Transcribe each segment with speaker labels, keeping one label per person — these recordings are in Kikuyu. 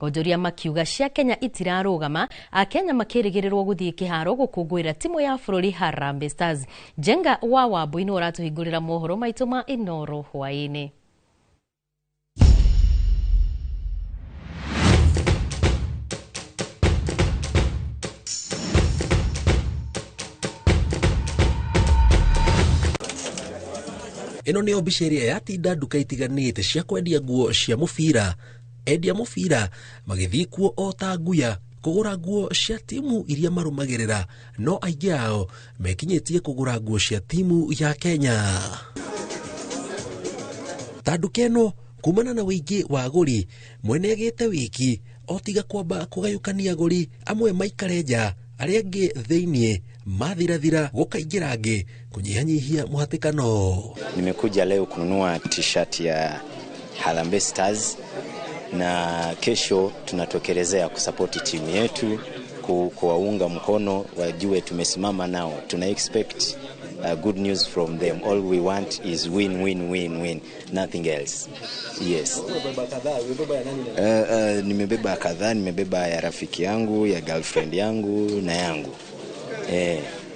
Speaker 1: Onjoria makiuga cia Kenya itirarũgama, Akenya makĩrĩgĩrĩrwo gũthiĩ kĩharo gũkũngũĩra timu ya bũrũri Harambee Stars. Njenga wa Wambui nĩwe ũratũhingũrĩra mohoro maitũ ma Inooro hwaĩ-inĩ.
Speaker 2: Ĩno nĩyo mbica ĩrĩa yatinda nduka itiganĩte cia kwendia nguo cia mũbira. Endia mũbira magĩthiĩ kuo o ta nguya kũgũra nguo cia timu iria marũmagĩrĩra, no aingĩ ao mekinyĩtie kũgũra nguo cia timu ya Kenya. Ta nduka ĩno kumana na wĩingĩ wa agũri, mwene agĩte wiki o tiga kwamba kũgayũkania agũri, amwe maikare nja arĩa angĩ thĩiniĩ, mathirathira gũkaingĩra angĩ kũnyihanyihia mũhatĩkano.
Speaker 3: Nimekuja leo kununua t-shirt ya Harambee Stars na kesho tunatokelezea kusapoti timu yetu, kuwaunga mkono, wajue tumesimama nao. Tuna expect good news from them. All we want is win, win, win, win, nothing else. Yes. Nimebeba kadhaa, nimebeba ya rafiki yangu, ya girlfriend yangu na yangu.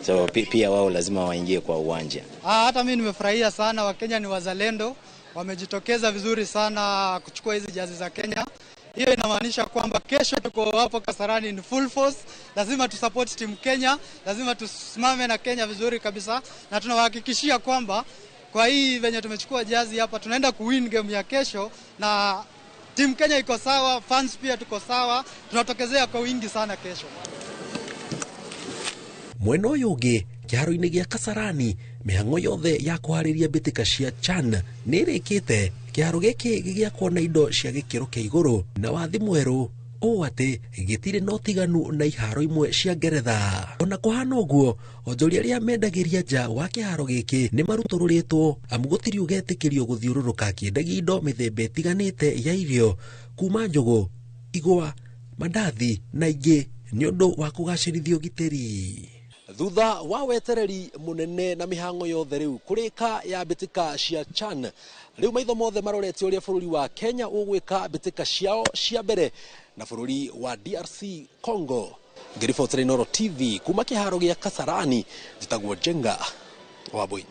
Speaker 3: So pia wao lazima waingie kwa uwanja.
Speaker 4: Hata mimi nimefurahia sana, Wakenya ni wazalendo, wamejitokeza vizuri sana kuchukua hizi jazi za Kenya. Hiyo inamaanisha kwamba kesho tuko hapo Kasarani in full force. Lazima tusupport team Kenya, lazima tusimame na Kenya vizuri kabisa, na tunawahakikishia kwamba kwa hii venye tumechukua jazi hapa tunaenda kuwin game ya kesho, na team Kenya iko sawa, fans pia tuko sawa, tunatokezea kwa wingi sana kesho.
Speaker 2: Mwena ũyũ ũngĩ kĩharo-inĩ gĩa Kasarani mĩhang'o yothe ya kũharĩria mbĩtĩka cia CHAN nĩ ĩrĩkĩte. Kĩharo gĩkĩ gĩgĩakwo na indo cia gĩkĩro kĩa igũrũ na wathi mwerũ ũũ atĩ gĩtirĩ na ũtiganu na iharo imwe cia Ngeretha. Ona kũhana ũguo, onjoria arĩa mendagĩria nja wa kĩharo gĩkĩ nĩ marutũrũrĩtwo amu gũtirĩ ũgetĩkĩrio gũthiũrũrũka akĩendagia indo mĩthemba ĩtiganĩte ya irio kuma njũgũ, igwa, mandathi na ingĩ nĩ ũndũ wa kũgacĩrithia ũgitĩri. Thutha wa wetereri munene na mihango yothe riu kurika ya mbitika cia CHAN, riu maitho mothe marorete uria bururi wa Kenya ugwika mbitika ciao cia mbere na bururi wa DRC Congo. Ngiribotera Inooro TV kuma kiharo gia Kasarani, njitagwo Njenga Wambui.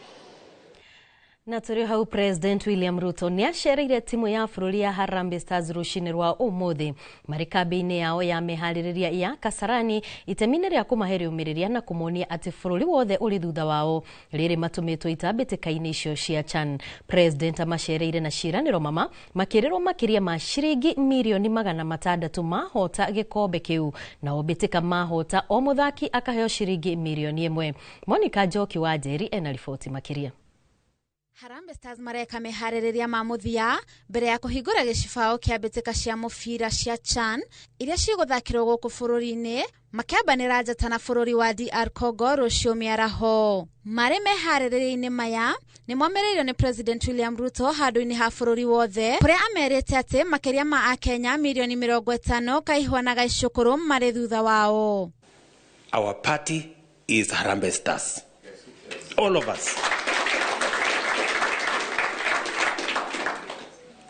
Speaker 1: Na tũrĩ hau President William Ruto nĩ acereire timu ya bũrũri ya Harambee Stars rũcinĩ rwa ũmũthĩ marĩ kambĩ-inĩ yao ya meharĩrĩria ya Kasarani itemi-inĩ rĩa kũmahe rĩũmĩrĩria na kũmonia atĩ bũrũri wothe ũrĩ thutha wao rĩrĩ matũmĩtwo itambĩtĩka-inĩ icio cia CHAN. President amacereire na ciĩranĩro mama makĩrĩrwo makĩria ma ciringi mirioni 600 mahota gĩkombe kĩu, nao mbĩtĩka mahota o mũthaki akaheo ciringi mirioni 1. Monica Njoki wa Njeri ena riboti makĩria.
Speaker 5: Harambee Stars mareka meharĩrĩria ma mũthia mbere ya kũhingũra gĩcibao kĩa mbĩtĩka cia mũbira cia CHAN iria cigũthakĩrwo gũkũ bũrũri-inĩ makĩambanĩra njata na bũrũri wa DR Congo rũciũ mĩaraho. Marĩ meharĩrĩria-inĩ maya nĩ momĩrĩirio nĩ President William Ruto handũ-inĩ ha bũrũri wothe kũrĩa amerite atĩ makĩria ma Akenya mirioni 50 kaihwa na gaicũkũrũ marĩ thutha wao.
Speaker 6: Our party is Harambee Stars. All of us.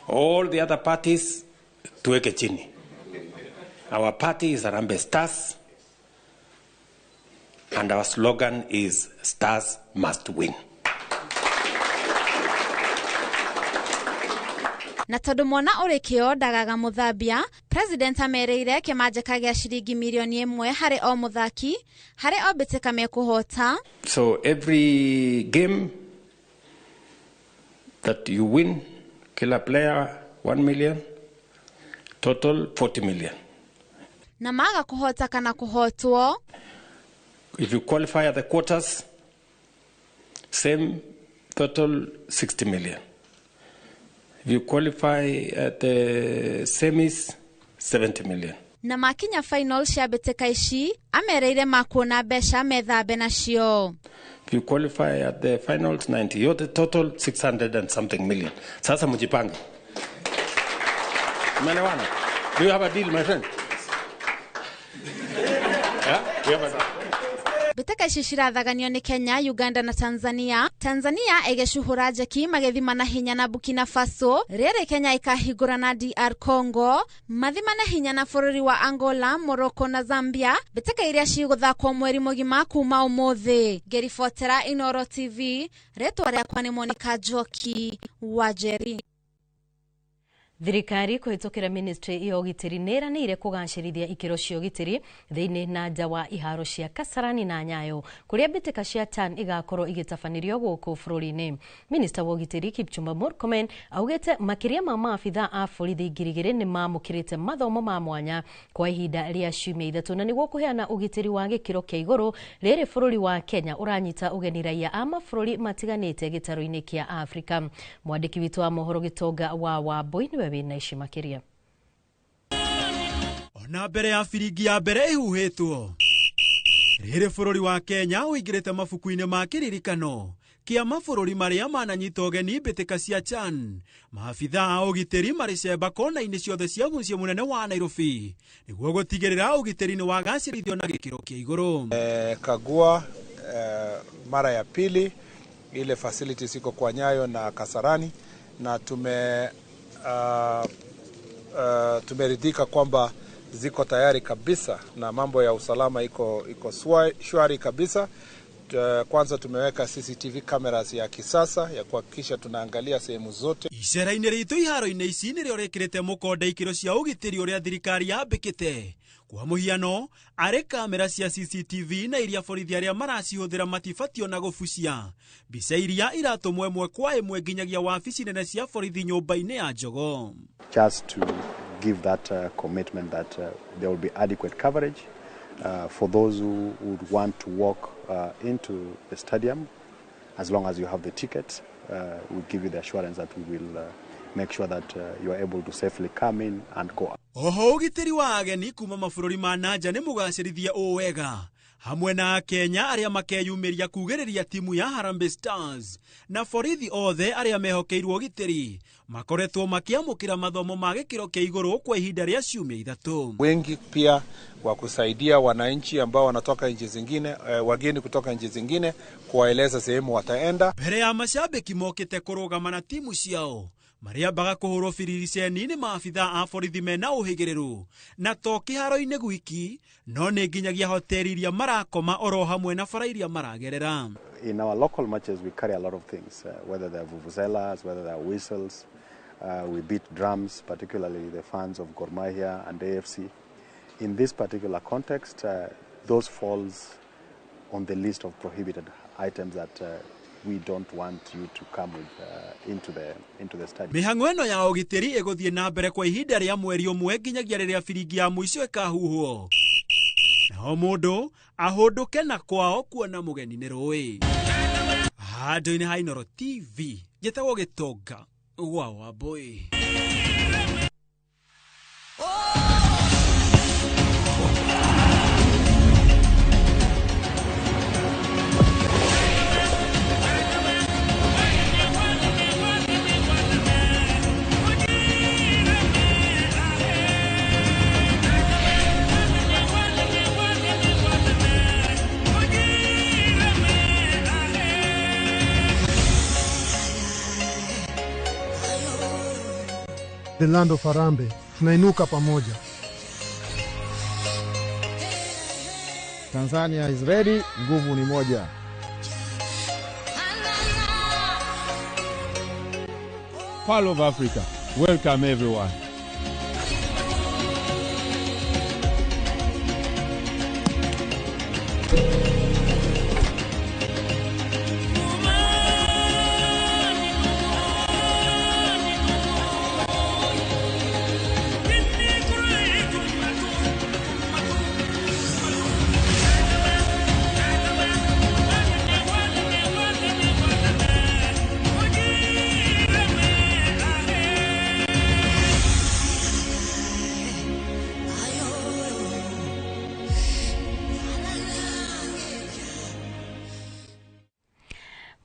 Speaker 6: All the other parties tuweke chini. Our party is Harambee Stars and our slogan is Stars must win.
Speaker 5: Na tondu mwana uri kio ndagaga muthambia, President amereire kimanjika gia ciringi mirioni 1 hari o muthaki hari o mbitika mekuhota.
Speaker 6: So every game that you win, kila player 1 million, total 40 million.
Speaker 5: Na maga kuhota kana kuhotwo.
Speaker 6: If you qualify at the quarters, same total 60 million. If you qualify at the semis, 70 million.
Speaker 5: Na makinya final cia mbĩtĩka ici amereire makuona mbeca methambe nacio.
Speaker 6: If you qualify at the finals, 90, yote total 600 and something million. Sasa mjipange. Umeelewana? Do you have a deal, my friend? Yeah? We have a deal.
Speaker 5: Mbĩtĩka ici cirathaganio nĩ Kenya, Uganda na Tanzania. Tanzania ĩgĩcuhũra njeki magĩthimana hinya na Burkina Faso, rĩrĩ Kenya ĩkahingũra na DR Congo, mathimane hinya na bũrũri wa Angola, Morocco na Zambia. Mbĩtĩka iria cigũthakwo mweri mũgima kuma ũmũthĩ. Ngĩribotera Inooro TV, rĩtwa rĩakwa nĩ Monica Njoki wa Njeri.
Speaker 1: Thirikari kũhĩtũkĩra ministry ya ũgitĩri nĩ ĩranĩire kũgacĩrithia ikĩro cia ũgitĩri thĩinĩ na nja wa iharo cia Kasarani na Nyayo kũrĩa mbĩtĩka cia CHAN igakorwo igĩtabanĩrio gũkũ bũrũri-inĩ. Minista wa ũgitĩri Kipchumba Murkomen augĩte makĩria ma maabitha a borithi 2,000 nĩ mamũkĩrĩte mathomo ma mwanya kwa ihinda rĩa ciumia 3 na nĩguo kũheana ũgitĩri wa gĩkĩro kĩa igũrũ rĩrĩ bũrũri wa Kenya ũranyita ũgeni raia a mabũrũri matiganĩte gĩtarũ-inĩ kĩa Afrika. Mwandĩki witũ wa mohoro Gĩtonga wa Wambui nĩwe wĩna ici makĩria.
Speaker 7: Ona mbere ya biringi ya mbere ihuhĩtwo, rĩrĩ bũrũri wa Kenya ũingĩrĩte mabuku-inĩ ma kĩririkano kĩa mabũrũri marĩa mananyita ũgeni mbĩtĩka cia CHAN. Maabitha a ũgitĩri marĩ cemba kona-inĩ ciothe cia mũciĩ mũnene wa Nairobi nĩguo gũtigĩrĩra ũgitĩri nĩ wagacĩrithio na gĩkĩro kĩa igũrũ.
Speaker 8: Kagua mara ya pili ile facilities iko kwa Nyayo na Kasarani na tumeridhika kwamba ziko tayari kabisa na mambo ya usalama iko shwari kabisa. Kwanza tumeweka CCTV cameras ya kisasa ya kuhakikisha tunaangalia sehemu zote.
Speaker 7: Icera-inĩ ritũ iharo-inĩ ici nĩrĩo rĩkĩrĩte mũkonde ikĩro cia ũgitĩri ũrĩa thirikari yambĩkĩte. Kwa mũhiano, arĩ kamera cia CCTV na iria borithi arĩa maracihũthĩra matibatio na gũbucia. Mbica iria iratũmwo ĩmwe kwa ĩmwe nginyagia wabici nene cia borithi nyũmba-inĩ ya Jogoo.
Speaker 9: Just to give that commitment that there will be adequate coverage for those who would want to walk into the stadium. As long as you have the ticket, we give you the assurance that we will make sure that you are able to safely come in and go out.
Speaker 7: Oho ũgitĩri wa ageni kuma mabũrũri ma nanja nĩ mũgacĩrithie ũũ wega hamwe na Akenya arĩa makeyumĩria kugĩrĩria timu ya Harambee Stars na borithi othe arĩa mehokeirwo ũgitĩri makoretwo makĩamũkĩra mathomo ma gĩkĩro kĩa igũrũ kwa ihinda rĩa ciumia 3.
Speaker 8: Wengi pia wa kusaidia wananchi ambao wanatoka nchi zingine, wageni kutoka nchi zingine, kuwaeleza sehemu wataenda.
Speaker 7: Mbere ya mashabiki mokĩte kũrũgama na timu ciao marĩambaga kũhũrwo biriceni nĩ maabitha a borithi mena ũhĩgĩrĩru na to kĩharo-inĩ gwiki no nĩ nginyagia hoteli iria marakoma oro hamwe na bara iria maragerera.
Speaker 9: In our local matches we carry a lot of things, whether they're vuvuzelas, whether they're whistles, we beat drums, particularly the fans of Gor Mahia and AFC. In this particular context, those falls on the list of prohibited items that we don't want you to come with into the stadium.
Speaker 7: Mĩhang'o ĩno ya ũgitĩri ĩgũthiĩ na mbere kwa ihinda rĩa mweri ũmwe nginyagia rĩrĩa biringi ya mũico ĩkahuhwo. Nao mũndũ ahũndũke na kwao kuona mũgeni nĩ rũĩ. Handũ-inĩ ha Inooro TV, njĩtagwo Gĩtonga wa Wambui.
Speaker 10: The land of Harambee, tunainuka pamoja.
Speaker 11: Tanzania is ready, nguvu ni moja.
Speaker 12: Pearl of Africa, welcome everyone.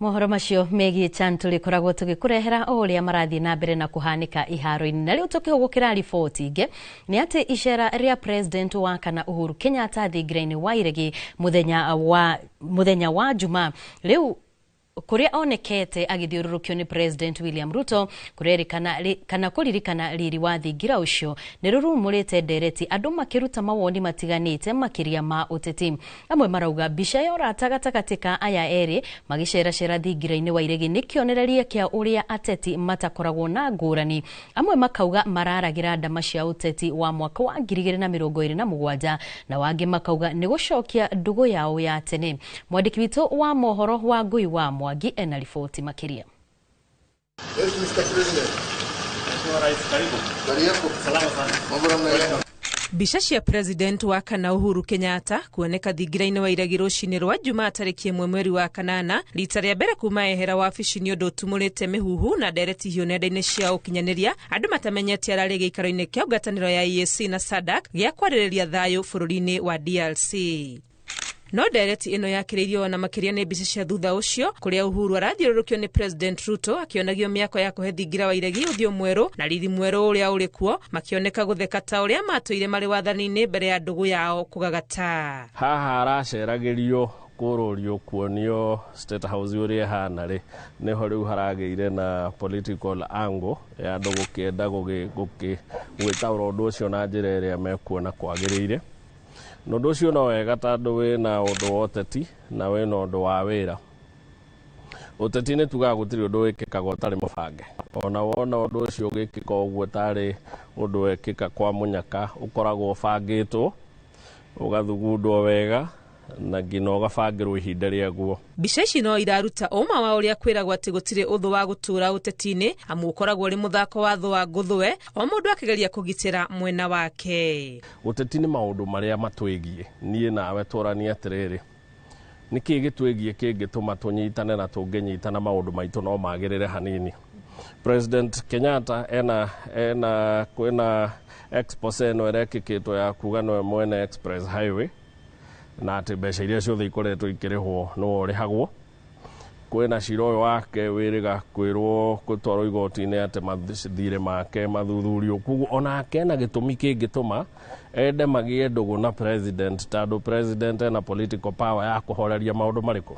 Speaker 1: Mohoro macio megiĩ CHAN tũrĩkoragwo tũgĩkũrehera o ũrĩa marathiĩ na mbere na kũhanĩka iharo-inĩ. Na rĩu tũkĩhũgũkĩra riboti ingĩ nĩ atĩ icera rĩa President wa kana Uhuru Kenyatta thingira-inĩ wa Iregi mũthenya wa Juma rĩu, kuria onekete agithiũrũrũkio nĩ President William Ruto, kurerikana kana kũririkana riri wa thingira ũcio nĩ rũrumũrĩte ndereti, andũ makĩruta mawoni matiganĩte makĩria ma ũteti. Amwe marauga mbica ya ũrata gatagatĩ ka aya erĩ magĩceracera thingira-inĩ wa Iregi nĩ kĩonereria kĩa ũrĩa ateti matakoragwo na ngũrani. Amwe makauga mararagĩra ndama cia ũteti wa mwaka wa 2027, na wangĩ makauga nĩ gũcokia ndũgũ yao ya tene. Mwandĩki witũ wa mohoro wa Ngũi wa Mwangi ena riboti makĩria.
Speaker 13: Yes, Mr. President. Salama sana. Mambo namna gani?
Speaker 14: Mbica cia President wa kana Uhuru Kenyatta kuoneka thingira-inĩ wa Iregi rũcinĩ rwa Jumaa tarĩki 1 mweri wa kanana, rita rĩa mbere kuma ehera wabici, nĩ ũndũ ũtumũrĩte mĩhuhu na ndereti hiũ nenda-inĩ cia ũkinyanĩria, andũ matamenyete ararĩ gĩikaro-inĩ kĩa ngwatanĩro ya EAC na SADC gĩa kwarĩrĩria thayũ bũrũri-inĩ wa DRC. No ndereti ĩno yakĩrĩirio ona makĩria nĩ mbica cia thutha ũcio, kũrĩa Uhuru arathiũrũrũkio nĩ President Ruto akĩonagio mĩako ya kũhe thingira wa Iregi ũthiũ mwerũ na riri mwerũ ũrĩa ũrĩ kuo, makĩoneka gũtheka ta ũrĩa matũire marĩ wathani-inĩ mbere ya ndũgũ yao kũgagata.
Speaker 15: Haha araceragĩrio kũrũrio kuonio State House ũrĩa ĩhana rĩ, nĩho rĩu haragĩire na political angle ya andũ gũkĩenda gwĩtaũra ũndũ ũcio na njĩra ĩrĩa mekuona kwagĩrĩire. Na ũndũ ũcio no wega, tondũ wĩna ũndũ wa ũteti na wĩna ũndũ wa wĩra. Ũteti nĩ tugaga gũtirĩ ũndũ wĩkĩkaga ũtarĩ mũbange. Ona wona ũndũ ũcio ũgĩkĩka ũguo tarĩ ũndũ wekĩka kwa mũnyaka, ũkoragwo ũbangĩtwo, ũgathugundwo wega na nginya ũgabangĩrwo ihinda rĩaguo.
Speaker 14: Mbica ici no iraruta ũma wa ũrĩa kwĩragwo atĩ gũtirĩ ũthũ wa gũtũra ũteti-inĩ, amu ũkoragwo ũrĩ mũthako wa thũ wa ngũthwe, o mũndũ akĩgeria kũgitĩra mwena wake.
Speaker 15: Ũteti nĩ maũndũ marĩa matwĩgiĩ niĩ nawe. Tũranie atĩrĩrĩ, nĩkĩ gĩtwĩgiĩ kĩngĩtũma tũnyitane, na tũngĩnyitana maũndũ maitũ no magĩrĩre hanini. President Kenyatta ena kwĩna expose ĩno ĩrekĩkĩtwo ya kuga nĩwe mwene Express Highway, na atĩ mbeca iria ciothe ikoretwo ikĩrĩhwo nĩwe ũrĩhagwo. Kwĩna cira ũyũ wake wĩrĩga kwĩrwo gũtwarwo igoti-inĩ atĩ mathirĩ make mathuthurio. Koguo onake ena gĩtũmi kĩngĩtũma ende magĩe ndũgũ na president, tondũ president ena political power ya kũhoreria maũndũ marĩkũ.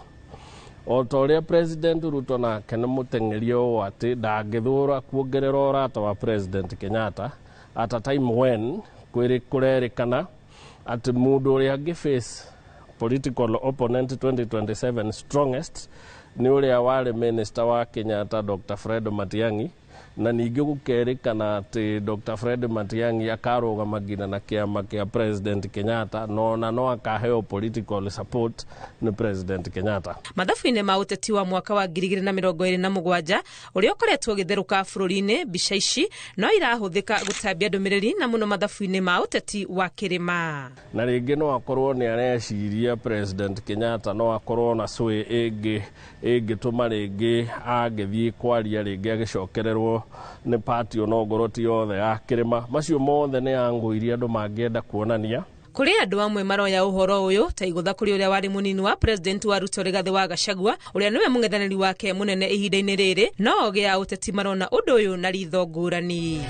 Speaker 15: O ta ũrĩa President Ruto nake nĩ mũteng'eria ũũ atĩ ndangĩthũra kuongerera ũrata wa President Kenyatta at a time when kũrerĩkana atĩ mũndũ ũrĩa angĩ face political opponent 2027 strongest nĩ ũrĩa warĩ minister wa Kenyatta, Dr. Fred Matiang'i, na ningĩ gũkerĩkana atĩ Dr. Fred Matiang'i akarũgama nginya na kĩama kĩa President Kenyatta, no ona no akaheo political support nĩ President Kenyatta.
Speaker 14: Mathabu-inĩ ma ũteti wa mwaka wa 2027 ũrĩa ũkoretwo ũgĩtherũka bũrũri-inĩ, mbica ici no irahũthĩka gũtambia ndũmĩrĩri, na mũno mathabu-inĩ ma ũteti wa kĩrĩma.
Speaker 15: Na rĩngĩ no akorwo nĩ areciria President Kenyatta no akorwo na sway ĩngĩ ĩngĩtũma rĩngĩ angĩthiĩ kwaria rĩngĩ agĩcokererwo nĩ party, onongorwo ti yothe ya kĩrĩma. Macio mothe nĩ angle iria andũ mangĩenda kuonania.
Speaker 14: Kũrĩ andũ amwe maroya ũhoro ũyũ ta igũtha kũrĩ ũrĩa warĩ mũnini wa president wa Ruto, Rigathĩ wa Gachagua, ũrĩa nĩwe mũng'ethanĩri wake mũnene ihinda-inĩ rĩrĩ. No ogĩ a ũteti marona ũndũ ũyũ na ritho ngũrani.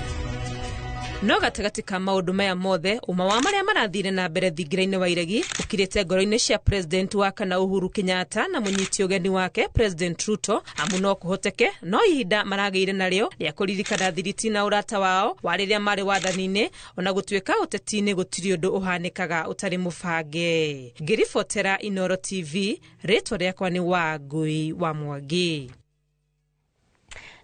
Speaker 14: No gatagatĩ ka maũndũ maya mothe, ũma wa marĩa marathire na mbere thingira-inĩ wa Iregi ũkirĩte ngoro-inĩ cia President wa kana Uhuru Kenyatta na mũnyiti ũgeni wake President Ruto, amu no kũhoteke no ihinda maragĩire narĩo rĩa kũririkana thiriti na ũrata wao wa rĩrĩa marĩ wathani-inĩ, ona gũtuĩka ũteti-inĩ gũtirĩ ũndũ ũhanĩkaga ũtarĩ mũbange. Ngĩribotera Inoro TV, rĩtwa rĩakwa nĩ Wangui wa Mwangi.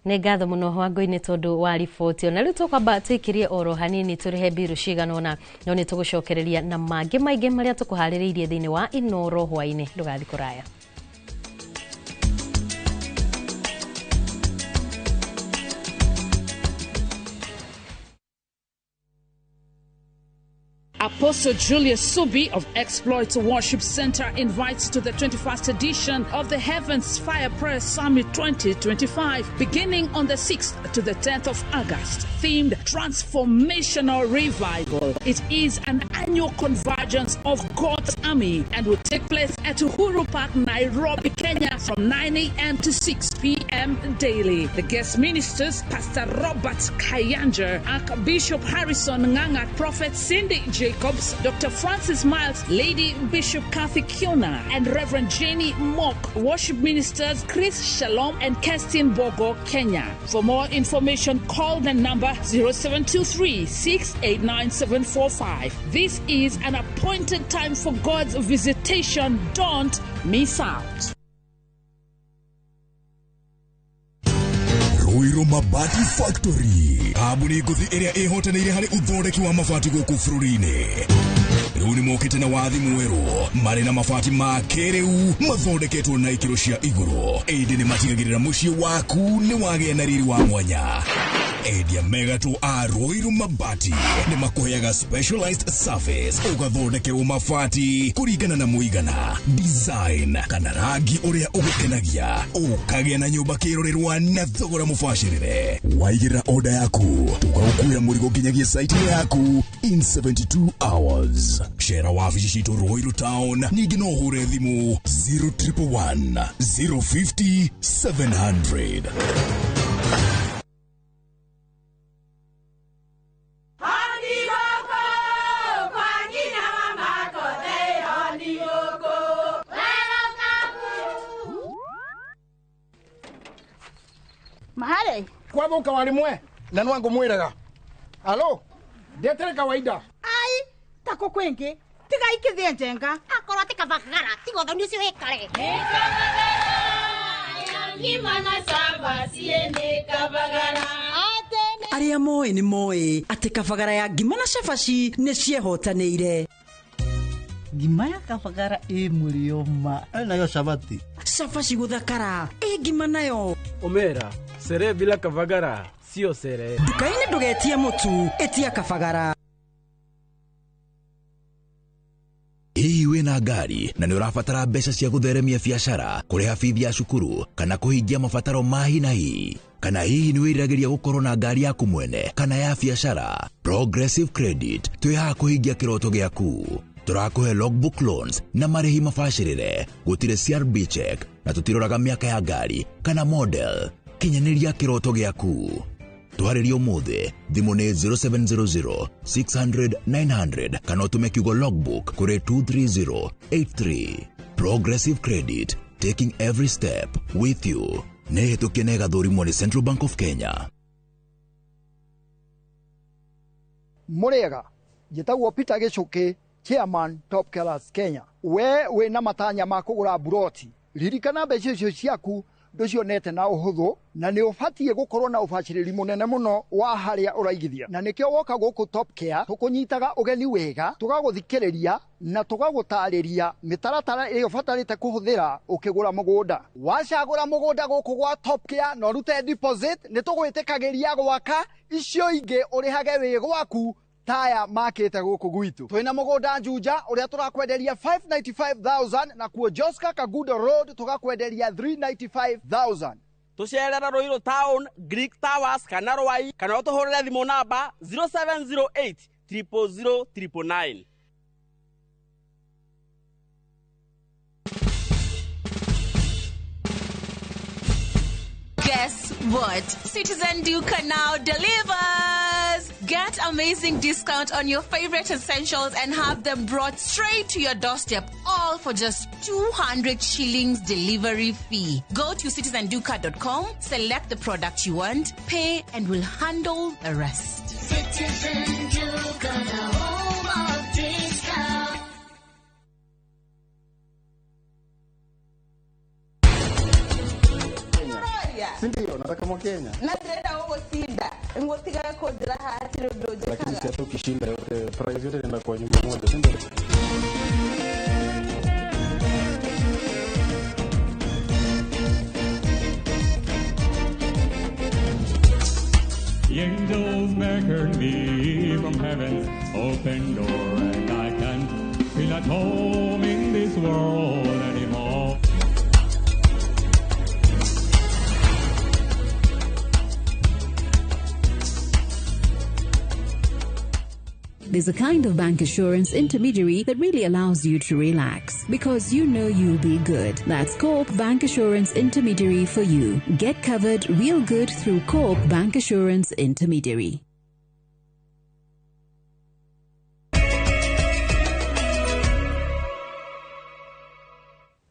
Speaker 1: Nĩ ngatho mũno Wangũi-nĩ tondũ wa riboti. Ona rĩu tũkwamba tũikirie oro hanini tũrĩhe mbiru cigana ũna, no nĩ tũgũcokereria na mangĩ maingĩ marĩa tũkũharĩrĩirie thĩinĩ wa Inoro hwainĩ. Ndũgathiĩ kũraya.
Speaker 16: Apostle Julius Subi of Exploit Worship Center invites to the 21st edition of the Heavens Fire Prayer Summit 2025, beginning on the 6th to the 10th of August, themed Transformational Revival. It is an annual convergence of God's army and will take place at Uhuru Park, Nairobi, Kenya, from 9 a.m. to 6 p.m. daily. The guest ministers, Pastor Robert Kayanja, Archbishop Harrison Nganga, Prophet Cindy Jacobs, Dr. Francis Miles, Lady Bishop Kathy Kiona, and Reverend Jenny Mock. Worship ministers Chris Shalom and Kerstin Bogo, Kenya. For more information, call the number 0723 689 745. This is an appointed time for God's visitation. Don't miss out.
Speaker 17: Ruiru Mabati Factory, kambuni ngũthi ĩrĩa ĩhotanĩire harĩ ũthondeki wa mabati gũkũ bũrũri-inĩ. Rĩu nĩ mokĩte na wathi mwerũ marĩ na mabati ma kĩrĩu mathondeketwo na ikĩro cia igũrũ, ĩndĩ nĩ matigagĩrĩra mũciĩ waku nĩ wagĩa na riri wa mwanya. Endia mega tu a Ruiru Mabati nĩ makũheaga specialized service, ũgathondekerwo mabati kũringana na mũigana, design kana rangi ũrĩa ũgũkenagia, ũkagĩa na nyũmba kĩrorerwa na thogora mũbacĩrĩre. Waigĩrĩra order yaku tũgagũkuĩra mũrigo nginyagia site yaku in 72 hours. Cera wabici citũ Ruiru Town, ningĩ no ũhũre thimũ 0111 050 700.
Speaker 18: Mahare
Speaker 19: kwathuka warimwe na nwangu mwiraga alo ndetere kawaida
Speaker 18: ai tako kwingi tiga ikithie njenga
Speaker 20: akorwo ti kabagara tiga uthoni ucio wikare
Speaker 21: Arĩa moĩ nĩ moĩ atĩ kabagara ya ngima na cabaci nĩ ciehotanĩire.
Speaker 22: Ngima ya kabagara ĩ mũrĩo ma
Speaker 23: nayo cabati
Speaker 21: cabaci gũthakara ĩ ngima nayo
Speaker 24: Omera sere bila kabagara sio sere.
Speaker 21: Nduka-inĩ ndũgetie mũtu, ĩtia kabagara.
Speaker 17: Hihi wĩna ngari na nĩ ũrabatara mbeca cia gũtheremia biacara, kũrĩha bithi ya cukuru kana kũhingia mabataro ma hi na hi? Kana hihi nĩ wĩriragĩria gũkorwo na ngari yaku mwene kana ya biacara? Progressive Credit twĩ haha kũhingia kĩroto gĩaku. Tũrakũhe logbook loans na marĩhi mabacĩrĩre, gũtirĩ CRB check na tũtiroraga mĩaka ya ngari kana model. Kinyanĩria kĩroto gĩaku. Twarĩrie ũmũthĩ, thimũ nĩ 0700 600 900 kana ũtũme kiugo logbook kũrĩ 23083. Progressive Credit, taking every step with you. Nĩ hĩtũkie na ĩgathũrimwo nĩ Central Bank of Kenya.
Speaker 19: Mũrĩega, njĩtagwo Peter Gĩcũkĩ, Chairman Top Killers Kenya. We wĩna matanya ma kũgũra buroti, ririkana mbeca icio ciaku ndũcionete na ũhũthũ, na nĩ ũbatiĩ gũkorwo na ũbacĩrĩri mũnene mũno wa harĩa ũraigithia, na nĩkĩo woka gũkũ Top Care tũkũnyitaga ũgeni wega, tũgagũthikĩrĩria na tũgagũtarĩria mĩtaratara ĩrĩa ũbatarĩte kũhũthĩra ũkĩgũra mũgũnda. Wacagũra mũgũnda gũkũ gwa Top Care na ũrute deposit, nĩ tũgwĩtĩkagĩria gwaka icio ingĩ ũrĩhage wĩ gwaku taya makĩte gũkũ gwitũ. Twĩna mũgũnda Juja ũrĩa tũrakwenderia 595,000 na kuo Joska Kagudo Road tũgakwenderia 395,000.
Speaker 25: Tũcerera Ruiru Town, Greek Towers kana Rwai, kana ũtũhũrĩre thimũ namba 0708 000 999.
Speaker 26: Guess what? Citizen Duka now delivers! Get amazing discount on your favorite essentials and have them brought straight to your doorstep, all for just 200 shillings delivery fee. Go to citizenduka.com, select the product you want, pay, and we'll handle the rest.
Speaker 27: Citizen Duka, the home of discount.
Speaker 13: Sindio, nataka Mkenya.
Speaker 28: Na ndĩrenda gũgũcinda. Ngũtigaga kũnjĩra haha hatirĩ ũndũ njĩkaga.
Speaker 13: Lakini si hata ukishinda yote, prize yote inaenda kwa nyumba moja, si ndio?
Speaker 12: The angels beckon me from heaven's open door.
Speaker 2: at home in this world anymore.
Speaker 3: There's a kind of bank assurance intermediary that really allows you to relax because you know you'll be good. That's Co-op Bank Assurance Intermediary for you. Get covered real good through Co-op Bank Assurance Intermediary.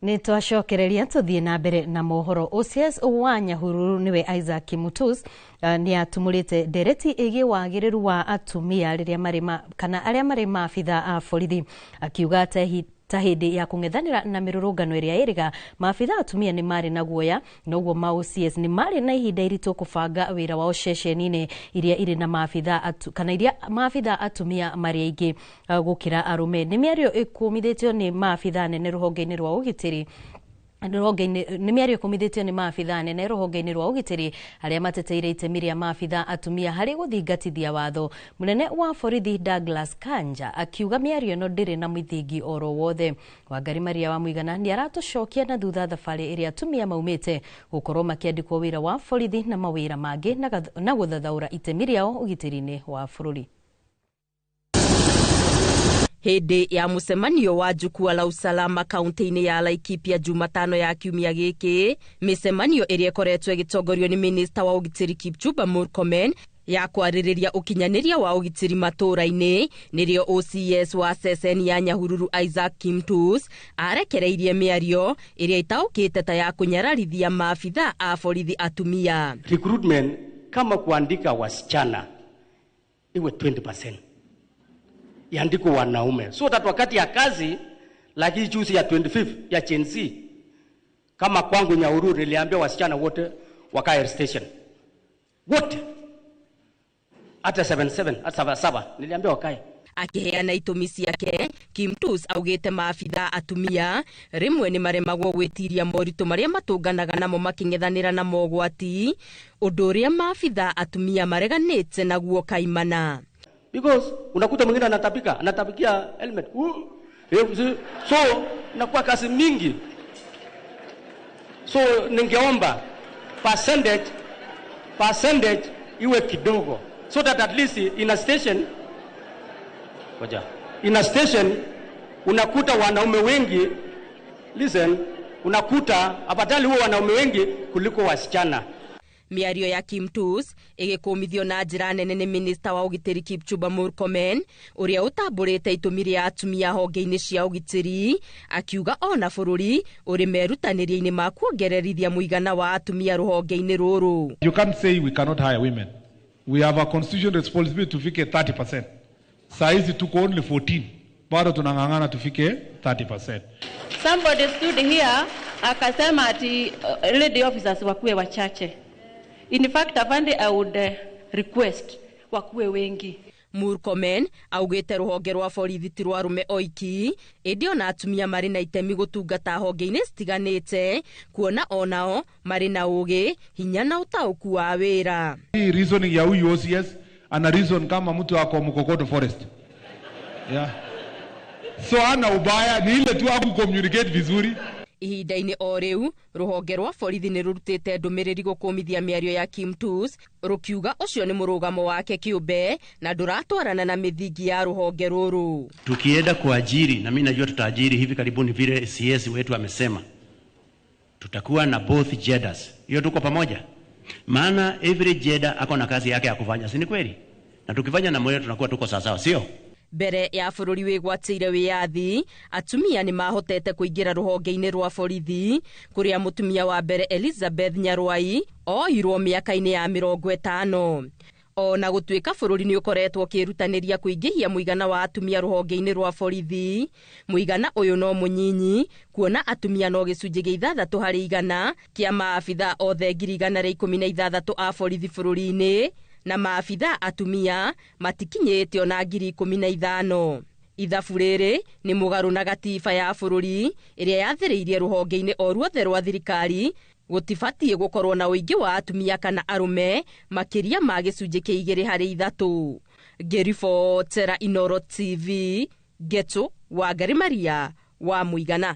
Speaker 1: Nä twacokereria tũthiĩ na mbere na mohoro. OCS wa Nyahururu nĩwe Isaac Mutus nĩ atumũrĩte ndereti ĩgiĩ wagĩrĩru wa atumia rĩrĩa marĩ kana arĩa marĩ maabitha a borithi, akiuga atĩ ta hĩndĩ ya kũng'ethanĩra na mĩrũrũngano ĩrĩa ĩrĩga maabitha atumia nĩ marĩ na guoya, noguo ma OCS nĩ marĩ na ihinda iritũ kũbanga wĩra wao ceceni-inĩ iria irĩ na maabitha kana iria maabitha atumia marĩ aingĩ gũkĩra arũme. Nĩ mĩario ĩkũmithĩtio nĩ maabitha nene rũhonge-inĩ rwa ũgitĩri nĩ mĩario ĩkũmithĩtio nĩ maabitha nene rũhonge-inĩ rwa ũgitĩri arĩa mateteire itemi rĩa maabitha atumia harĩ gũthingatithia watho. Mũnene wa borithi Douglas Kanja akiuga mĩario ĩno ndĩrĩ na mũthingi oro wothe. Wangari Maria wa Mũigana nĩ aratũcokia na thutha thabarĩ ĩrĩa atumia maumĩte gũkorwo makĩandĩkwo wĩra wa borithi na mawĩra mangĩ na gũthathaũra itemi rĩao ũgitĩri-inĩ wa bũrũri.
Speaker 4: Hĩndĩ ya mũcemanio wa Jukwaa la Usalama kaunti-inĩ ya Laikipia Jumatano ya kiumia gĩkĩ, mĩcemanio ĩrĩa ĩkoretwo ĩgĩtongorio nĩ minista wa ũgitĩri Kipchumba Murkomen ya kwarĩrĩria ũkinyanĩria wa ũgitĩri matũũra-inĩ, nĩrĩo OCS wa ceceni ya Nyahururu Isaac Kimtus arekereirie mĩario ĩrĩa ĩtaũkĩte ta ya kũnyararithia maabitha a borithi atumia.
Speaker 5: Recruitment kama kuandika wasichana iwe 20%, iandikwe wanaume, so that wakati ya kazi, lakini juzi ya 25 ya Gen Z, kama kwangu Nyahururu niliambia wasichana wote wakae station wote, hata 77 hata 77 niliambia wakae.
Speaker 4: Akiheana itũmi ciake, Kimtus augĩte maabitha atumia rĩmwe nĩ maremagwo gwĩtiria moritũ marĩa matũnganaga namo makĩng'ethanĩra na mogwati, ũndũ ũrĩa maabitha atumia mareganĩte naguo kaimana.
Speaker 5: Because unakuta mwingine anatapika, anatapikia helmet. So inakuwa kazi mingi. So ningeomba percentage iwe kidogo, so that at least in a station, in a station unakuta wanaume wengi, listen, unakuta afadhali huo wanaume wengi kuliko wasichana.
Speaker 4: Mĩario ya Kimtus ĩgĩkũmithio na njĩra nene nĩ minista wa ũgitĩri Kipchumba Murkomen ũrĩa ũtambũrĩte itũmi rĩa atumia honge-inĩ cia ũgitĩri, akiuga ona bũrũri ũrĩ merutanĩria-inĩ ma kuongererithia mũigana wa atumia rũhonge-inĩ rũrũ.
Speaker 6: You can't say we cannot hire women. We have a constitutional responsibility tufike 30%. Saa hizi tuko only 14. Bado tunang'ang'ana tufike 30%.
Speaker 8: Somebody stood here akasema ati lady officers wakuwe wachache. In fact, afande, I would request wakuwe wengi.
Speaker 4: Murkomen augĩte rũhonge rwa borithi ti rwa arũme oiki, ĩndĩ ona atumia marĩ na itemi gũtungata honge-inĩ citiganĩte, kuona onao marĩ na ũgĩ, hinya na ũtaũku wa wĩra.
Speaker 6: Hii reasoning ya huyu OCS ana reason kama mtu ako Mukokoto Forest. Yeah. So ana ubaya ni ile tu haku communicate vizuri.
Speaker 4: Ihinda-inĩ o rĩu rũhonge rwa borithi nĩ rũrutĩte ndũmĩrĩri gũkũmithia mĩario ya Kimtus rũkiuga ũcio nĩ mũrũgamo wake kĩũmbe na ndũratwarana na mĩthingi ya rũhonge rũrũ.
Speaker 9: Tukienda kuajiri, na mimi najua tutaajiri hivi karibuni vile CS wetu amesema, tutakuwa na both genders. Hiyo tuko pamoja, maana every gender ako na kazi yake ya kufanya, si ni kweli? Na tukifanya na moyo tunakuwa tuko sawa sawa, sio?
Speaker 4: Mbere ya bũrũri wĩgwatĩire wĩyathi, atumia nĩ mahotete kũingĩra rũhonge-inĩ rwa borithi kũrĩa mũtumia wa mbere Elizabeth Nyarwai oirwo mĩaka-inĩ ya 50. Ona gũtuĩka bũrũri nĩ ũkoretwo ũkĩĩrutanĩria kũingĩhia mũigana wa atumia rũhonge-inĩ rwa borithi, mũigana ũyũ no mũnyinyi kuona atumia no gĩcunjĩ gĩa 6 harĩ 100 kĩa maabitha othe 116 a borithi bũrũri-inĩ, na maabitha atumia matikinyĩte ona 15,000. Ithabu rĩrĩ nĩ mũgarũ na gatiba ya bũrũri ĩrĩa yathĩrĩirie rũhonge-inĩ o ruothe rwa thirikari gũtibatiĩ gũkorwo na ũingĩ wa atumia kana arũme makĩria ma gĩcunjĩ kĩa 2 harĩ 3. Ngĩribotera Inoro TV, Getu Wangari Maria wa Muigana.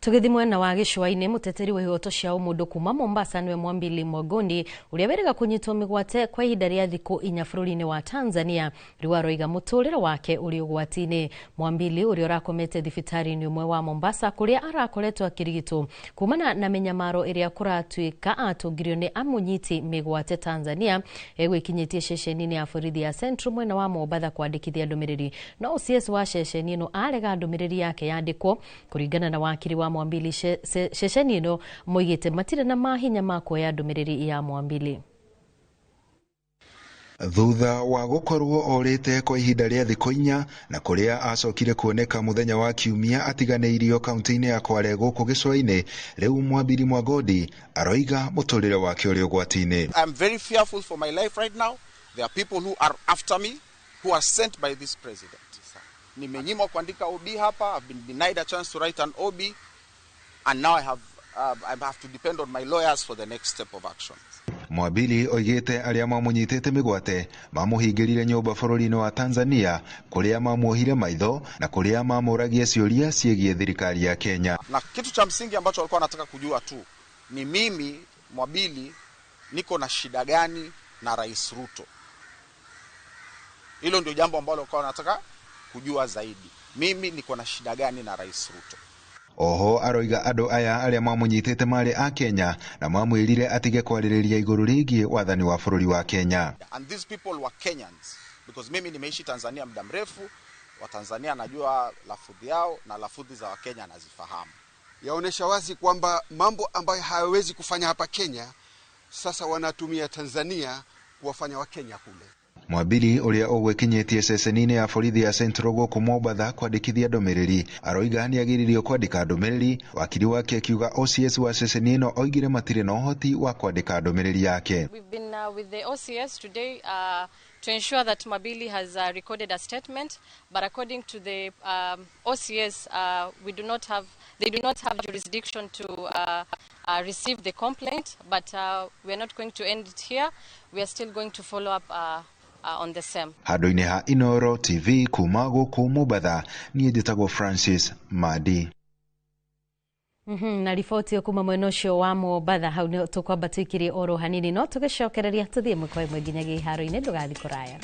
Speaker 1: Tugithi mwena wa gĩcũa-inĩ, mũteteri wa ihoto cia ũmũndũ kuma Mombasa nĩwe Mwambili Mwagondi ũrĩa wĩrĩga kũnyitwo mĩgwate kwa ihinda rĩa thikũ 4 bũrũri-inĩ wa Tanzania rĩu aroiga mũtũrĩre wake ũrĩ ũgwati-inĩ. Mwambili ũrĩa ũrakomete thibitarĩ-inĩ ũmwe wa Mombasa kũrĩa arakoretwo akĩrigitwo kumana na mĩnyamaro ĩrĩa kũratuĩka atũngirio nĩ amũnyiti mĩgwate Tanzania, egwĩkinyĩtie ceceni-inĩ ya borithi ya Central mwena wa Mombatha kwandĩkithia ndũmĩrĩri, no OCS wa ceceni ĩno arega ndũmĩrĩri yake yandĩkwo. Kũringana na wakiri wa Mwambili, ceceni ĩno moigĩte matirĩ na mahinya ma kuoya ndũmĩrĩri ya Mwambili.
Speaker 7: Thutha wa gũkorwo orĩte kwa ihinda rĩa thikũ 4 na kũrĩa acokire kuoneka mũthenya wa kiumia atiganĩirio kaunti-inĩ ya Kwale gũkũ gĩcũa-inĩ, rĩu Mwambili Mwagondi aroiga mũtũrĩre wake ũrĩ ũgwati-inĩ.
Speaker 10: I'm very fearful for my life right now. There are people who are after me, who are sent by this president. Nimenyimwa kuandika OB hapa. I've been denied a chance to write an OB, and now I have to depend on my lawyers for the next step of action.
Speaker 7: Mwambili oigĩte arĩa mamũnyitĩte mĩgwate mamũhingĩrire nyũmba bũrũri-inĩ wa Tanzania kũrĩa mamuohire maitho na kũrĩa mamũragia ciũria ciĩgiĩ thirikari ya Kenya.
Speaker 10: Na kitu cha msingi ambacho walikuwa wanataka kujua tu ni mimi Mwambili niko na shida gani na Rais Ruto. Hilo ndio jambo ambalo walikuwa wanataka kujua zaidi. Mimi niko na shida gani na Rais Ruto.
Speaker 7: Oho aroiga andũ aya arĩa mamũnyitĩte marĩ a Kenya na mamwĩrire atige kwarĩrĩria igũrũ rĩgiĩ wathani wa bũrũri wa Kenya.
Speaker 10: And these people were Kenyans because mimi nimeishi Tanzania muda mrefu, wa Tanzania najua lafudhi yao na lafudhi za Wakenya nazifahamu.
Speaker 11: Yaonesha wazi kwamba mambo ambayo hayawezi kufanya hapa Kenya sasa wanatumia Tanzania kuwafanya Wakenya kule.
Speaker 7: Mwambili ũrĩa ũgwĩkinyĩtie ceceni-inĩ ya borithi ya Central gũkũ Mombatha kwandĩkithia ndũmĩrĩri aroiga nĩagĩrĩirio kwandĩka ndũmĩrĩri, wakiri wake akiuga OCS wa ceceni ĩno oigire matirĩ na ũhoti wa kwandĩka ndũmĩrĩri yake.
Speaker 14: We've been with the OCS today to ensure that Mwambili has recorded a statement, but according to the OCS, they do not have jurisdiction to receive the complaint, but we are not going to end it here. We are still going to follow up on the same.
Speaker 7: Handũ-inĩ ha Inoro TV kuma gũkũ Mombatha, niĩ njĩtagwo Francis Madi.
Speaker 1: Na riboti ĩyo kuma mwena ũcio wa Mombatha hau nĩ tũkwamba tũikirie oro hanini, no tũgĩcokereria tũthiĩ ĩmwe kwa ĩmwe nginyagia iharo-inĩ. Ndũgathiĩ kũraya.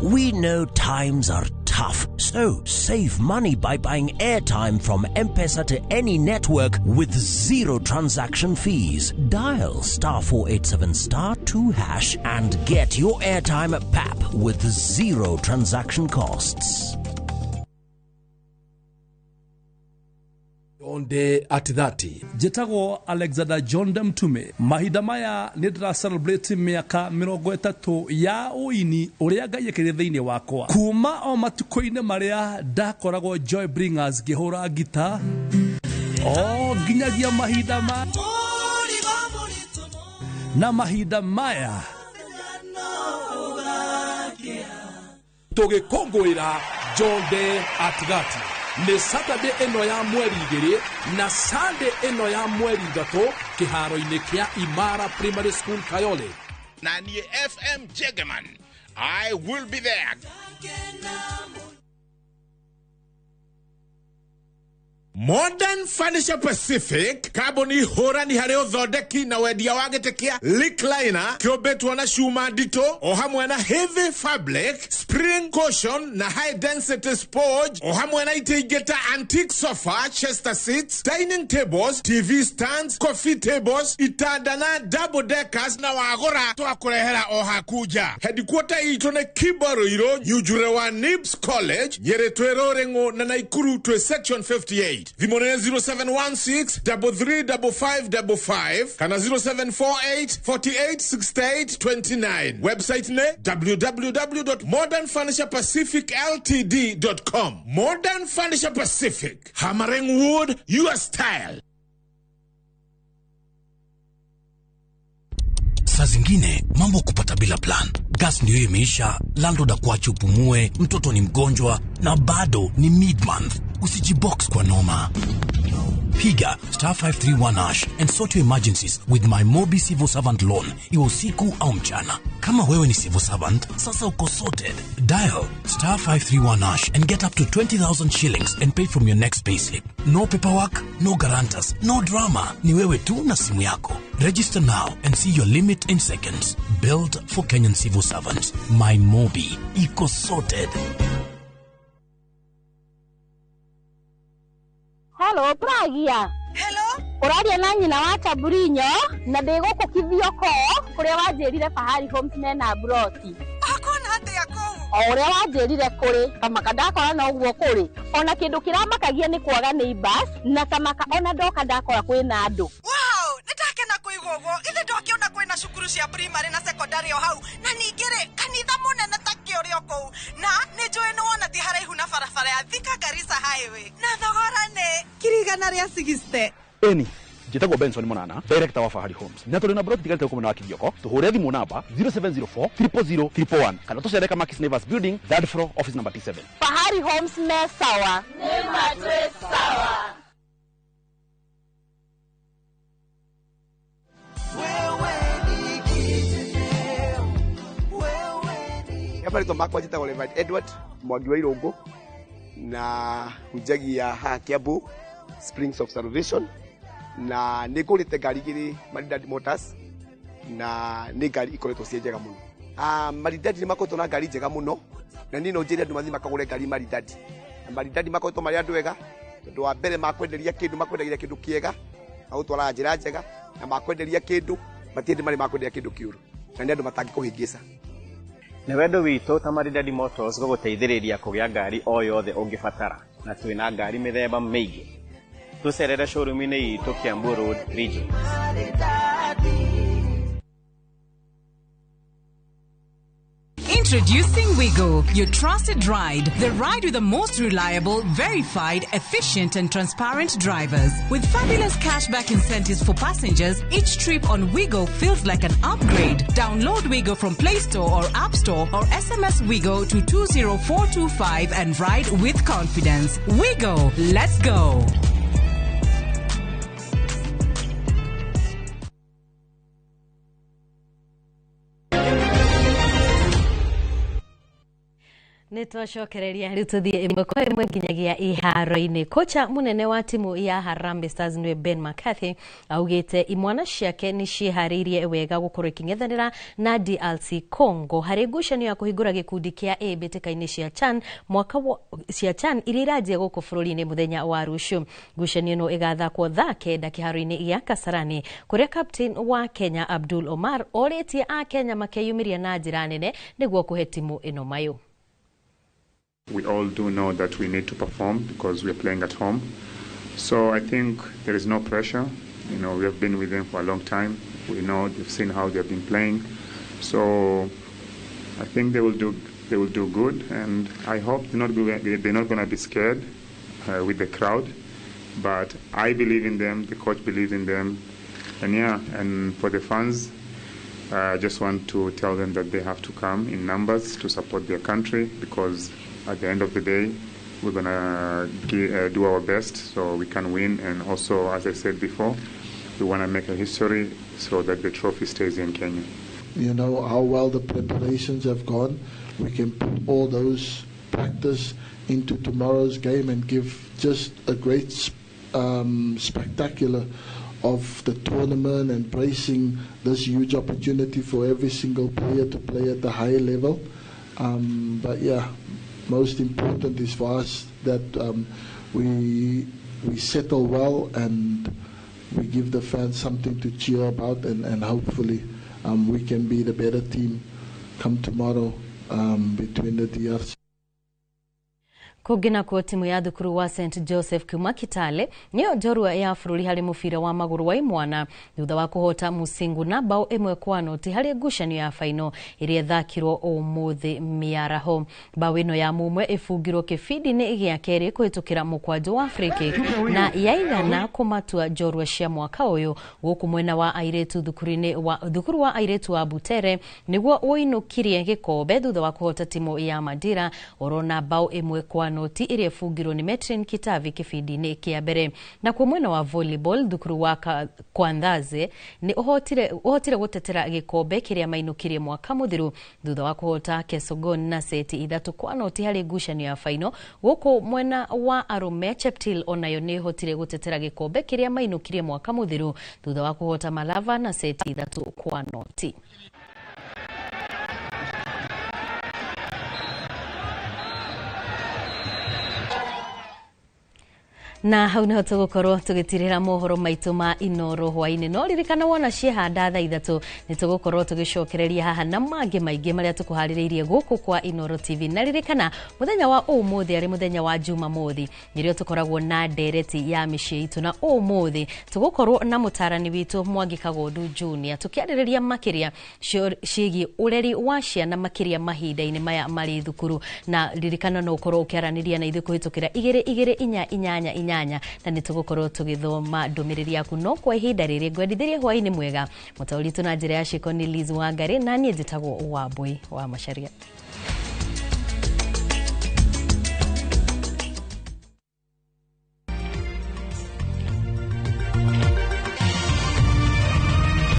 Speaker 15: We know times are tough, so save money by buying airtime from M-Pesa to any network with zero transaction fees. Dial *487*2# and get your airtime at PAP with zero transaction costs.
Speaker 16: Onde at 30 njĩtagwo Alexander John Mtume. Mahinda maya nĩ ndĩra celebrate mĩaka 30 ya ũini ũrĩa Ngai ekĩrire thĩinĩ wakwa, kuma o matukũ-inĩ marĩa ndakoragwo Joy Bringers ngĩhũra ngita o nginyagia mahinda ma na mahinda maya tũgĩkũngũĩra John Day at 30. Nĩ Saturday ĩno ya mweri 2 na Sunday ĩno ya mweri 3 kĩharo-inĩ kĩa Imara Primary School Kayole.
Speaker 18: Na niĩ FM Jegeman, I will be there. Modern Furniture Pacific, kambuni hũrani harĩ ũthondeki na wendia wa gĩtĩ kĩa recliner kĩũmbĩtwo na cuma nditũ o hamwe na heavy fabric, spring cushion na high density sponge o hamwe na itĩ ingĩ ta antique sofa, chester seats, dining tables, TV stands, coffee tables, itanda na double deckers, na wagũra twakũrehera o haku nja. Headquarter itũ nĩ Kibaruirũ, Nyunjure wa Nibs College, Nyĩrĩ twĩ Rũrĩng'ũ na Naikuru twĩ section 58. Thimũ nĩ 0716 335555 kana 0748 48 68 29. Website nĩ www.modernfurniturepacificltd.com. Modern Furniture Pacific, hammering wood your style.
Speaker 15: Saa zingine mambo kupata bila plan. Gas ndio imeisha, landlord akuache upumue, mtoto ni mgonjwa na bado ni mid-month. Usijibox kwa noma. Piga *531# and sort your emergencies with my Mobi Civil Servant Loan, iwe usiku au mchana. Kama wewe ni civil servant, sasa uko sorted. Dial *531# and get up to 20,000 shillings and pay from your next payslip. No paperwork, no guarantors, no drama. Ni wewe tu na simu yako. Register now and see your limit in seconds. Built for Kenyan civil servants. My Mobi. Iko sorted.
Speaker 17: Hello, Pragia.
Speaker 28: Hello.
Speaker 17: Ũraria na nyina wa Chaburinyo na ndĩ gũkũ Kithioko kũrĩa wanjĩrire Fahari Homes mena broti.
Speaker 28: Akona atĩa kũu?
Speaker 17: O ũrĩa wanjĩrire kũrĩ kamaka ndakora no ũguo kũrĩ. Ona kĩndũ kĩramakagia nĩ kwaga neighbors na tamaka ona ndoka ndakora kwĩna andũ.
Speaker 28: Wow, nĩndakena kũigua ũguo. Githĩ ndwakĩona kwĩna cukuru cia primary na secondary o hau na ningĩ rĩ kanitha mũnene ta kĩũrĩ o kũu na nĩ njũĩ nĩ wona ti haraihu na barabara ya Thika Garissa Highway na thogora nĩ 160,000.
Speaker 19: Eni njĩtagwo Benson Monana, director wa Fahari Homes, na tũrĩ na broti tigarĩte gũkũ mwena wa Kithioko. Tũhũre thimũ namba 0704 000 111 kana tũcere Kamakis Neighbors Building, third floor, office number T7.
Speaker 17: Fahari Homes me sawa.
Speaker 28: Nĩ matwĩ sawa.
Speaker 20: Marĩtwa makwa njĩtagwo Reverend Edward Mwangi wa Irũngũ na hunjagia haha Kiambu Springs of Salvation na nĩ ngũrĩte ngari igĩrĩ Maridadi Motors na nĩ ngari ikoretwo ciĩ njega mũno. Maridadi nĩ makoretwo na ngari njega mũno na niĩ no njĩre andũ mathiĩ makagũre ngari Maridadi. Na Maridadi makoretwo marĩ andũ ega tondũ wa mbere makwenderia kĩndũ makwendagĩria kĩndũ kĩega, magũtwaraga njĩra njega na makwenderia kĩndũ matirĩ marĩ makwenderia kĩndũ kĩũru na nĩ andũ matangĩkũhĩngĩca.
Speaker 21: Nĩ wendo witũ ta Maridadi Motors gũgũteithĩrĩria kũgĩa ngari o yothe ũngĩbatara na twĩna ngari mĩthemba mĩingĩ. Tũcerere showroom-inĩ itũ Kiambu Road Region.
Speaker 26: Introducing Wigo, your trusted ride. The ride with the most reliable, verified, efficient and transparent drivers. With fabulous cashback incentives for passengers, each trip on Wigo feels like an upgrade. Download Wigo from Play Store or App Store or SMS Wigo to 20425 and ride with confidence. Wigo, let's go.
Speaker 1: Nĩ twacokereria rĩu tũthiĩ ĩmwe kwa ĩmwe nginyagia iharo-inĩ. Kocha mũnene wa timu ya Harambee Stars nĩwe Ben McCarthy augĩte imwana ciake nĩ ciĩharĩirie wega gũkorwo ikĩng'ethanĩra na DRC Congo harĩ ngucanio ya kũhingũra gĩkundi kĩa A mbĩtĩka-inĩ cia CHAN mwaka cia CHAN iria iranjia gũkũ bũrũri-inĩ mũthenya wa rũciũ. Ngucanio ĩno ĩgathakwo thaa 9 kĩharo-inĩ gĩa Kasarani kũrĩa captain wa Kenya Abdul Omar orĩtie a Kenya makeyumĩria na njĩra nene nĩguo kũhe timu ĩno mayũ.
Speaker 22: We all do know that we need to perform because we are playing at home. So I think there is no pressure. You know, we have been with them for a long time. We know they've seen how they have been playing. So I think they will do good, and I hope they're not going to be scared with the crowd. But I believe in them. The coach believes in them, and yeah. And for the fans, I just want to tell them that they have to come in numbers to support their country, because at the end of the day, we're going to do our best so we can win. And also, as I said before, we want to make a history so that the trophy stays in Kenya.
Speaker 23: You know how well the preparations have gone. We can put all those practice into tomorrow's game and give just a great spectacular of the tournament, embracing this huge opportunity for every single player to play at the higher level. But yeah, most important is for us that we settle well and we give the fans something to cheer about, and hopefully we can be the better team come tomorrow between the DRC.
Speaker 1: Kũngĩ nakuo, timu ya thukuru wa St Joseph kuma Kitale nĩyo njorua ya bũrũri harĩ mũbira wa magũrũ wa imwana, thutha wa kũhota Musingu na bao 1-0 harĩ ngucanio ya faino ĩrĩa ĩthakirwo ũmũthĩ mĩaraho. Bao ĩno ya mumwe ĩbungirwo kĩbindi-inĩ gĩa kerĩ kũhĩtũkĩra mũkwanjũ wa free kick na yaigana kũmatua njorua cia mwaka ũyũ. Gũkũ mwena wa airĩtu, thukuru-inĩ wa thukuru wa airĩtu wa Butere nĩguo ũinũkirie gĩkombe thutha wa kũhota timu ya Mandira oro na bao 1-0 ĩrĩa ĩbungirwo nĩ Metrin Kitavi kĩbindi-inĩ kĩa mbere. Nakuo mwena wa volleyball, thukuru wa Kwanthaze nĩ ũhotire gũtetera gĩkombe kĩrĩa mainũkirie mwaka mũthiru thutha wa kũhota Kesogon na seti 3-0 harĩ ngucanio ya faino. Gũkũ mwena wa arũme, Cheptil onayo nĩ ĩhotire gũtetera gĩkombe kĩrĩa mainũkirie mwaka mũthiru thutha wa kũhota Malava na seti 3-0. Na hau niho tũgũkorwo tũgĩtirĩra mohoro maitũ ma Inoro hwainĩ. No ririkana, wona ciehanda thaa 3 nĩ tũgũkorwo tũgĩcokereria haha na mangĩ maingĩ marĩa tũkũharĩrĩirie gũkũ kwa Inoro TV. Na ririkana, mũthenya wa ũmũthĩ arĩ mũthenya wa Jumamothi, nĩrĩo tũkoragwo na ndereti ya mĩciĩ itũ, na ũmũthĩ tũgũkorwo na mũtarani witũ Mwangi Kagondu Junior tũkĩarĩrĩria makĩria ciĩgiĩ ũreri wa ciana, makĩria mahinda-inĩ maya marĩ thukuru. Na ririkana, no ũkorwo ũkĩaranĩria na ithuĩ kũhĩtũkĩra 22488, na nĩ tũgũkorwo tũgĩthoma ndũmĩrĩri yaku. No kwa ihinda rĩrĩ, ngwendithĩrie hwainĩ mwega. Mũtaũri witũ na njĩra ya ciĩko nĩ Liz Wangari, na niĩ njĩtagwo Wambui wa Macharia.